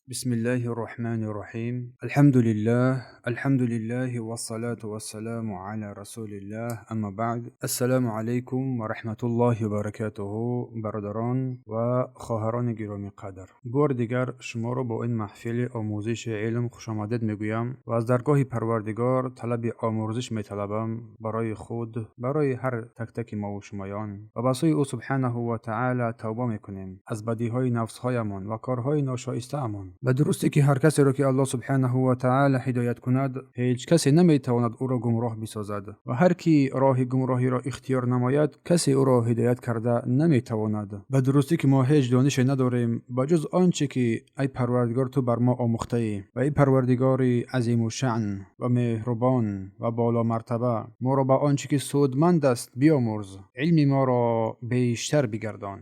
بسم الله الرحمن الرحيم، الحمد لله، الحمد لله والصلاة والسلام على رسول الله، أما بعد. السلام عليكم ورحمة الله وبركاته. Бародарон ва хоҳарони гиромиқадр, бори дигар шуморо бо ин маҳфили омӯзиши илм хушомадед мегӯям ва аз даргоҳи Парвардигор талаби омӯрзиш металабам барои худ, барои ҳар так-таки мову шумоён ва ба сӯи ӯ субҳанаҳу ва таъала тавба мекунем аз бадиҳои нафсҳоямон ва корҳои ношоистаамон. Ба дурустӣ ки ҳар касеро ки Аллоҳ субҳанаҳу ва таъала ҳидоят кунад, ҳеҷ касе наметавонад ӯро гумроҳ бисозад ва ҳар кӣ роҳи гумроҳиро ихтиёр намояд, касе ӯро ҳидоят карда наметавонад. Ба дурустӣ ки мо ҳеҷ донише надорем ба ҷуз он чӣ ки, ай Парвардигор, ту бар мо омӯхтаӣ. Ва эй Парвардигори азимушаън ва меҳрубон ва боломартаба, моро ба он чӣ ки судманд аст биомӯрз, илми моро бештар бигардон.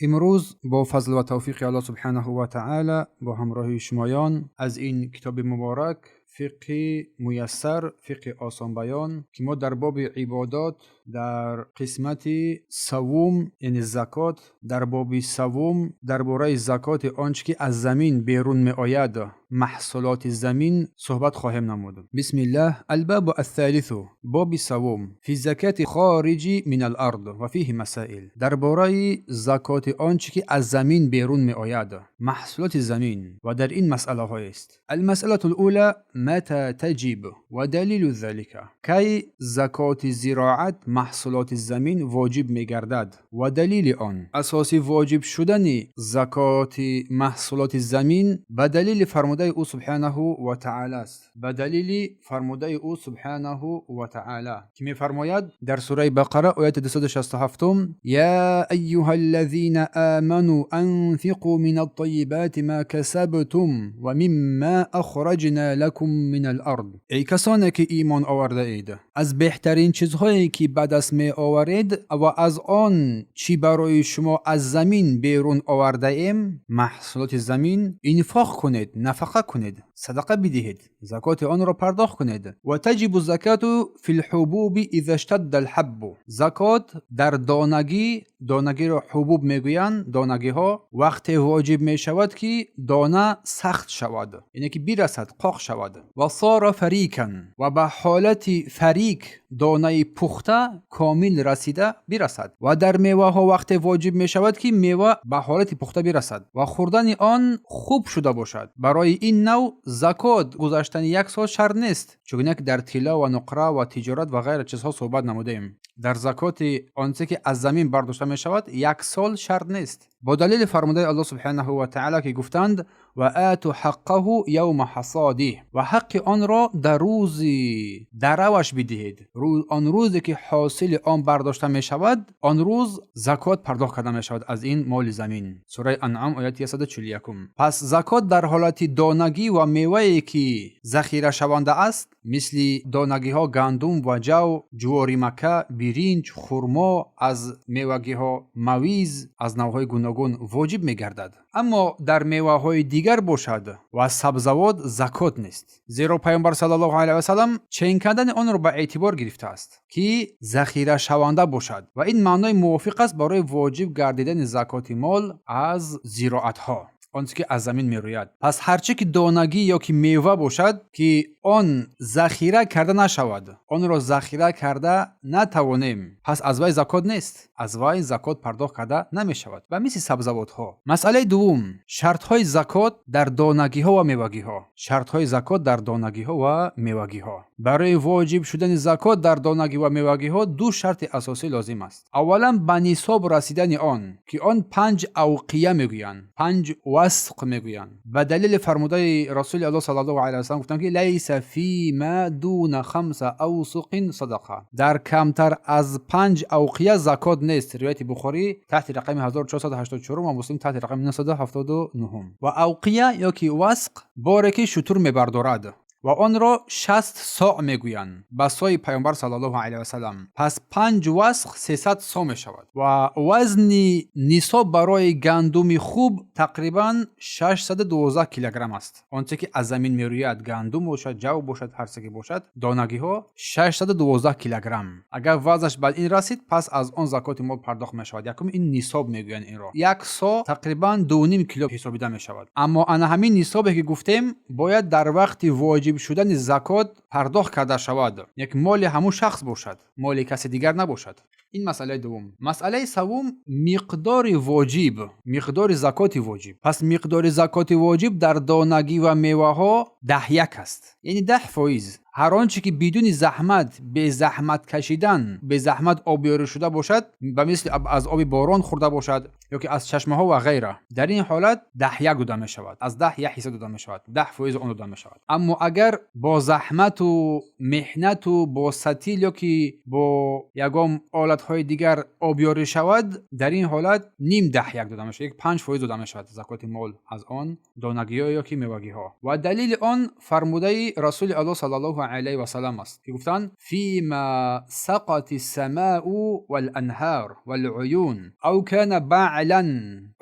Имрӯз бо фазл ва тавфиқи Аллоҳ субҳанаҳу ва таъала бо ҳамроҳии шумоён аз ин китоби муборак, Фиқҳи муяссар, фиқҳи осонбаён, ки мо дар боби ибодот дар қисмати саввум, яъне закот, дар боби саввум дар бораи закоти он чӣ ки аз замин берун меояд, маҳсулоти замин, суҳбат хоҳем намуд. Бисмиллаҳ. الباب الثالث, боби саввум, في زكاة الخارج من الأرض وفيه مسائل. Дар бораи закоти он чӣ ки аз замин берун меояд, маҳсулоти замин, ва дар ин масъалаҳоест. المسألة الأولى: متى تجب ودليل ذلك. Кай закоти зироат, маҳсулоти замин воҷиб мегардад ва далели он? Асоси воҷиб шудани закоти маҳсулоти замин ба далели фармудаи ӯ субҳанаҳу ва таъала аст, ба далели фармудаи ӯ субҳанаҳу ва таъала, ки мефармояд дар сураи Бақара, ояти 267: يا أيها الذين آمنوا أنفقوا من الطيبات ما كسبتم ومما أخرجنا لكم من الأرض. Эй касоне ки имон овардаед, аз беҳтарин чизҳое ки ба даст меоваред ва аз он чӣ барои шумо аз замин берун овардаем, маҳсулоти замин, инфоқ кунед, нафақа кунед, садақа бидиҳед, закоти онро пардохт кунед. وتجب الزكاة في الحبوب إذا اشتد الحب. Закот дар донагӣ, донагиро حبوب мегӯянд, донагиҳо, вақте воҷиб мешавад ки дона сахт шавад, яъне ки бирасад, қоқ шавад, وصار فريكا, ва ба ҳолати فريك, донаи пухта, комил расида бирасад. Ва дар меваҳо вақте воҷиб мешавад ки мева ба ҳолати пухта бирасад ва хӯрдани он хуб шуда бошад. Барои ин навъ закот гузаштани як сол шарт нест, чунки дар тилло ва нуқра ва тиҷорат ва ғайра чизҳо суҳбат намудаем. Дар закоти он ки аз замин бардошта мешавад, як сол шарт нест, бо далели фармудаи Аллоҳ субҳанаҳу ва таъала, ки гуфтанд: وآتوا حقه يوم حصاده, ва ҳаққи онро дар рӯзи дараваш бидиҳед. Он рӯзе ки ҳосили он бардошта мешавад, он рӯз закот пардохт карда мешавад аз ин моли замин. Сураи Анъам, ояти 141. Пас закот дар ҳолати донагӣ ва мевае ки захирашаванда аст, мисли донагиҳо гандум ва ҷав, ҷувори мака, биринҷ, хурмо, аз мевагиҳо мавиз аз навъҳои гуногун воҷиб мегардад. Аммо дар меваҳои дигар бошад ва сабзавот закот нест, зеро Пайғамбар саллаллоҳу алайҳи васалам чен кардани онро ба эътибор гирифтааст ки захирашаванда бошад, ва ин маънои мувофиқ аст барои воҷиб гардидани закоти мол аз зироатҳо, он чизе ки аз замин мерӯяд. Пас ҳарче ки донагӣ ё ки мева бошад, ки он захира карда нашавад, онро захира карда натавонем, пас аз вай закот нест, аз вай закот пардохт карда намешавад, ба мисли сабзавотҳо. Масъалаи дуввум: шартҳои закот дар донагиҳо ва мевагиҳо. Шартҳои закот дар донагиҳо ва мевагиҳо. Барои воҷиб шудани закот дар донагӣ ва мевагиҳо ду шарти асосӣ лозим аст. Аввалан, ба нисоб расидани он, ки он 5 авқия мегӯянд, 5 васқ мегӯянд, ба далели фармудаи Расули Аллоҳ саллаллоҳу алайҳи васаллам, гуфтанд ки ليس فيما دون خمسة أوسق صدقة, дар камтар аз 5 авқия закот нест. Ривояти Бухорӣ таҳти рақами 1484 ва Муслим таҳти рақами 979. Ва авқия ё ки васқ боре ки шутур мебардорад. Ва онро 60 соъ мегӯянд ба сои Пайғамбар саллаллоҳу алайҳи васаллам. Пас 5 васқ 300 со мешавад ва вазни нисоб барои гандуми хуб тақрибан 612 килограмм аст. Он чизе ки аз замин мерӯяд, гандум бошад, ҷав бошад, ҳар чизе ки бошад, донагиҳо 612 килограмм. Агар вазнаш ба ин расид, пас аз он закоти мол пардохт мешавад. Якум ин нисоб мегӯянд инро. Як со тақрибан 2,5 кило ҳисобида мешавад. Аммо ана ҳамин нисобе ки гуфтем, бояд дар вақти воҷиб шудани закот пардохт карда шавад, як моли ҳамун шахс бошад, моли каси дигар набошад. Ин масъалаи дуввум. Масъалаи севум: миқдори воҷиб, миқдори закоти воҷиб. Пас миқдори закоти воҷиб дар донагӣ ва меваҳо 10 1 аст, яъне 10%. Ҳар он чӣ ки бидуни заҳмат, безаҳмат кашидан, безаҳмат обёрӣ шуда бошад, ба мисли аз оби борон хӯрда бошад ё ки аз чашмаҳо ва ғайра, дар ин ҳолат 10 1 дода мешавад, аз 10 1 ҳисса дода мешавад, 10% он дода мешавад. Аммо агар бо заҳмату меҳнату бо сатил ё ки бо ягон олатҳои дигар обёрӣ шавад, дар ин ҳолат ним 10 1 дода мешавад, як 5% дода мешавад закоти мол аз он донагиҳо ё ки мевагиҳо. Ва далели он фармудаи Расули Аллоҳ саллаллоҳу алайҳи васаллам аст, ки гуфтанд: фима сақати самау валанҳар валуюн ав кана баълан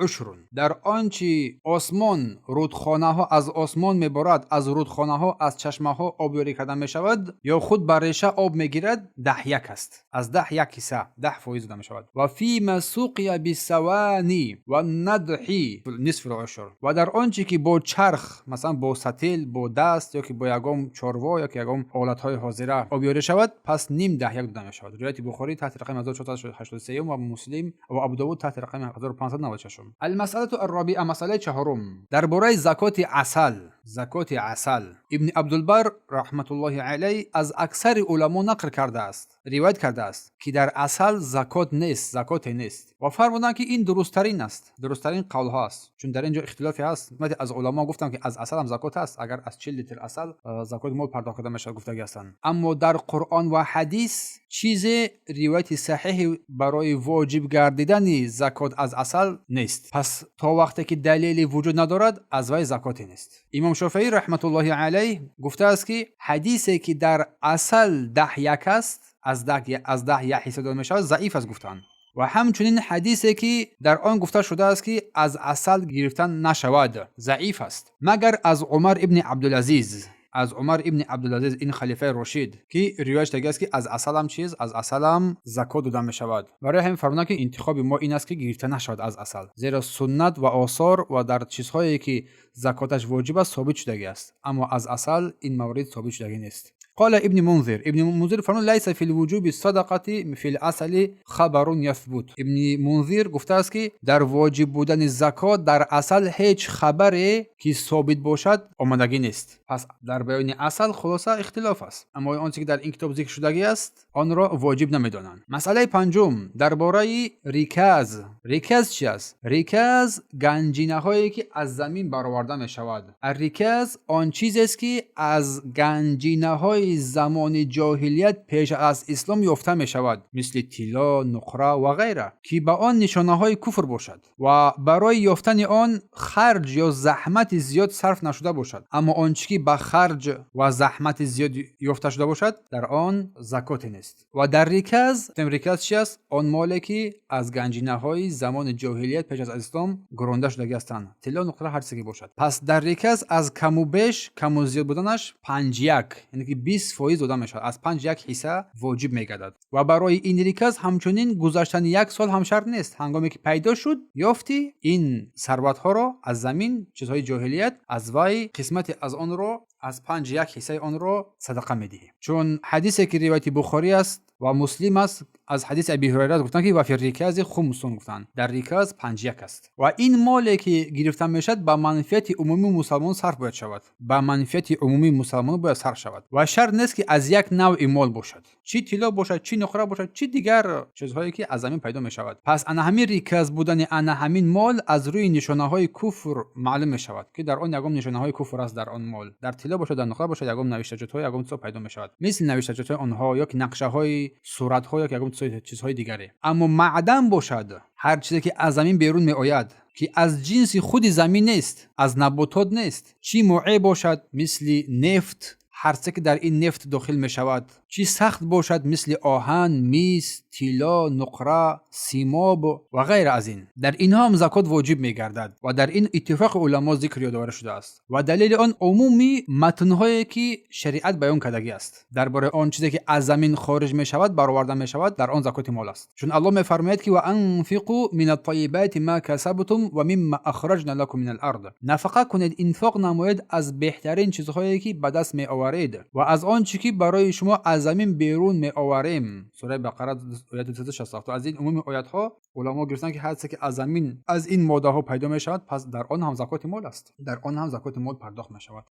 ушрун. Дар он чи осмон, рудхонаҳо, аз осмон меборад, аз рудхонаҳо, аз чашмаҳо обёрӣ карда мешавад ё худ ба реша об мегирад, 10 1 аст, аз 10 1 ҳисса, 10% дода мешавад. Ва фима суқия бисавани ва надҳи нисфу ушр. Ва дар он чи ки бо чарх, масалан бо сатил, бо даст ё ки бо ягон чорво ё ки ягон олатҳои ҳозира обёрӣ шавад, пас ним 10 1 дода мешавад. Ривояти Бухорӣ таҳти рақами 1483 ва Муслим ва Абудовуд таҳти рақами 1596. Алмасъалату арробиа, масъалаи чаҳорум, дар бораи закоти асал. Закоти асал Ибни Абдулбар раҳматуллоҳи алай аз аксари уламо нақл кардааст, ривоят кардааст, ки дар асал закот нест, закоте нест, ва фармуданд, ки ин дурусттарин аст, дурусттарин қавлҳо аст, чун дар ин ҷо ихтилофе ҳаст. Аз уламо гуфтанд, ки аз асалам закот ҳаст, агар аз 40 литр асал закоти мол пардохт карда мешавад, гуфтагӣ ҳастанд. Аммо дар Қуръон ва ҳадис чизе ривояти саҳиҳе барои воҷиб гардидани закот аз асал нест. Пас то вақте ки далеле вуҷуд надорад, аз вай закоте нест. Имом Шофеӣ раҳматуллоҳи алайҳ гуфтааст, ки ҳадисе ки дар асал 10 1 аст, аз 10 1 ҳисса дода мешавад, заиф аст, гуфтанд. Ва ҳамчунин ҳадисе ки дар он гуфта шудааст, ки аз асал гирифтан нашавад, заиф аст, магар аз Умар ибни Абдулазиз, аз Умар ибни Абдулазиз, ин халифаи рошид, ки ривоят шудагиаст, ки аз асалам чиз, аз асалам закот дода мешавад. Барои ҳамин фармуданд, ки интихоби мо ин аст, ки гирифта нашавад аз асал, зеро суннат ва осор ва дар чизҳое ки закоташ воҷиб аст, собит шудагиаст, аммо аз асал ин маврид собит шудагӣ нест. قال ابن منذر، ابن منذر فرمود: ليس في الوجوب الصدقة في العسل خبر يثبت. Ибни Мунзир гуфтааст, ки дар воҷиб будани закот дар асал ҳеҷ хабаре ки собит бошад, омадагӣ нест. Пас дар баёни асал хулоса ихтилоф аст, аммо он чизе ки дар ин китоб зикр шудагӣ аст, онро воҷиб намедонанд. Масъалаи панҷум дар бораи риказ. Риказ чи аст? Риказ ганҷинаҳое ки аз замин бароварда мешавад. Риказ он чизест, ки аз ганҷинаҳои замони ҷоҳилият, пеш аз ислом ёфта мешавад, мисли тилло, нуқра ва ғайра, ки ба он нишонаҳои куфр бошад ва барои ёфтани он харҷ ё заҳмати зиёд сарф нашуда бошад. Аммо он чӣ ки ба харҷ ва заҳмати зиёд ёфта шуда бошад, дар он закоте нест. Ва дар риказ, риказ чи аст? Он моле ки аз ганҷинаҳои замони ҷоҳилият, пеш аз ислом гуронда шудагӣ ҳастанд, тилло, нуқра, ҳар чизе ки бошад. Пас дар риказ аз каму беш, каму зиёд буданаш 5 1, яъне ки 20% дода мешавад, аз 5 1 ҳисса воҷиб мегардад. Ва барои ин риказ ҳамчунин гузаштани як сол ҳам шарт нест. Ҳангоме ки пайдо шуд, ёфтӣ ин сарватҳоро аз замин, чизҳои ҷоҳилият, аз вай қисмате аз онро, аз 5 1 ҳиссаи онро садақа медиҳӣ. Чун ҳадисе ки ривояти Бухорӣ аст ва Муслим аст, аз ҳадиси Аби Ҳурайра, гуфтанд, ки وفي الركاز خمس, гуфтанд, дар риказ 5 1 аст. Ва ин моле ки гирифта мешавад, ба манфиати умумии мусалмон сарф бояд шавад, ба манфиати умумии мусалмон бояд сарф шавад. Ва шарт нест, ки аз як навъи мол бошад, чӣ тилло бошад, чӣ нуқра бошад, чӣ дигар чизҳое ки аз замин пайдо мешавад. Пас ана ҳамин риказ будани ана ҳамин мол аз рӯи нишонаҳои куфр маълум мешавад, ки дар он ягон нишонаҳои куфр аст. Дар он мол, дар тилло бошад, дар нуқра бошад, ягон навиштаҷотҳо, ягон чизҳо пайдо мешавад, мисли навиштаҷотҳои онҳо ё ки нақшаҳои суратҳо ё ки ягон чизҳои дигаре. Аммо маъдан бошад, ҳар чизе ки аз замин берун меояд, ки аз ҷинси худи замин нест, аз наботот нест, чӣ моеъ бошад, мисли нефт, Ҳар чизе ки дар ин нефт дохил мешавад, чӣ сахт бошад, мисли оҳан, мис, тилло, нуқра, симоб ва ғайра аз ин, дар инҳо ҳам закот воҷиб мегардад ва дар ин иттифоқи уламо зикр ёдоварӣ шудааст ва далели он умуми матнҳое ки шариат баён кардагӣ аст дар бораи он чизе ки аз замин хориҷ мешавад, бароварда мешавад, дар он закоти мол аст. Чун Аллоҳ мефармояд ки: وأنفقوا من الطيبات ما كسبتم ومما أخرجنا لكم من الأرض. Нафақа кунед, инфоқ намоед аз беҳтарин чизҳое ки ба даст меоваред ва аз он чӣ ки барои шумо аз замин берун меоварем. Сураи Бақара, ояти 267. Аз ин умуми оятҳо уламо гирифтанд, ки ҳар чизе ки аз замин аз ин моддаҳо пайдо мешавад, пас дар он ҳам закоти мол аст, дар он ҳам закоти мол пардохт мешавад.